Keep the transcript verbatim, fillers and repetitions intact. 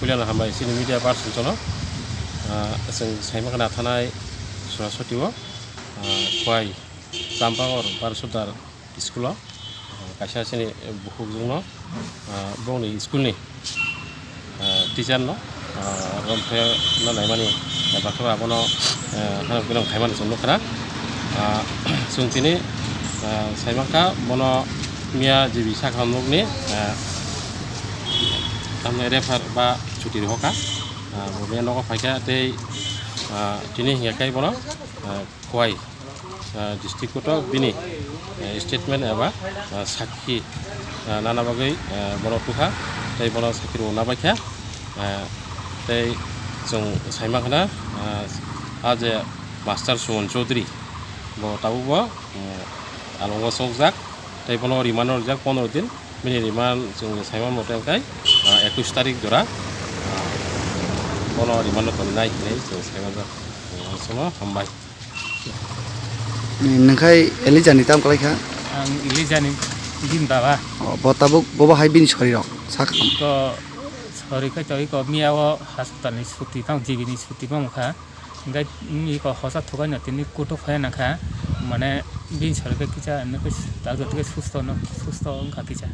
Puilano hambai chini media person jono, ah, chwng saima khna thanai Suraswati o, ah, Khwai Champagor Bar Sudar school o, ah, kaisa chini bukhuk jwngno, ah, bongni school ni, ah, teacher no, ah, rompheno naimani, eh, bakhe abono, eh, hano bilang khaimani chwng nukha. Ah, chwng tini, ah, saimankha bono miya G B sakha nukni, ah, tamni refer ba chuti rohorkha. Ah, bo miya nogo phaikha tei, ah, tini hinkhe bono, ah, Khwai, ah, district court o bini, eh, statement eba, ah, sakhi, ah, nana bagwi, eh, bono tukha tei bono sakhi rwna baikha. Ah, tei chwng saimankha, ah, a je Master Suman Chaudhary bo tabukbo, eh, alongo chokjak tei bono remand rwjak pondro din. Bini remand chwng saiman mote wngkha, ah, ekush tarik jora, ah, bono remand o tongnai hinwi chwng saimanjak. Chwng hambai. Nungkhai Elijah ni tam kwlai kha? Ang Elijah ni bini baba. O, bo tabuk, bo bo hai bini sori rok, sak ham. To sori khai to iko miya o hospital ni suti tang, G B ni suti tang kha. Hingke iko hosa thukaino tini kutuk phai nangkha, mane bini sori khe kisa, nokhe susto no, susto wngkha kisa.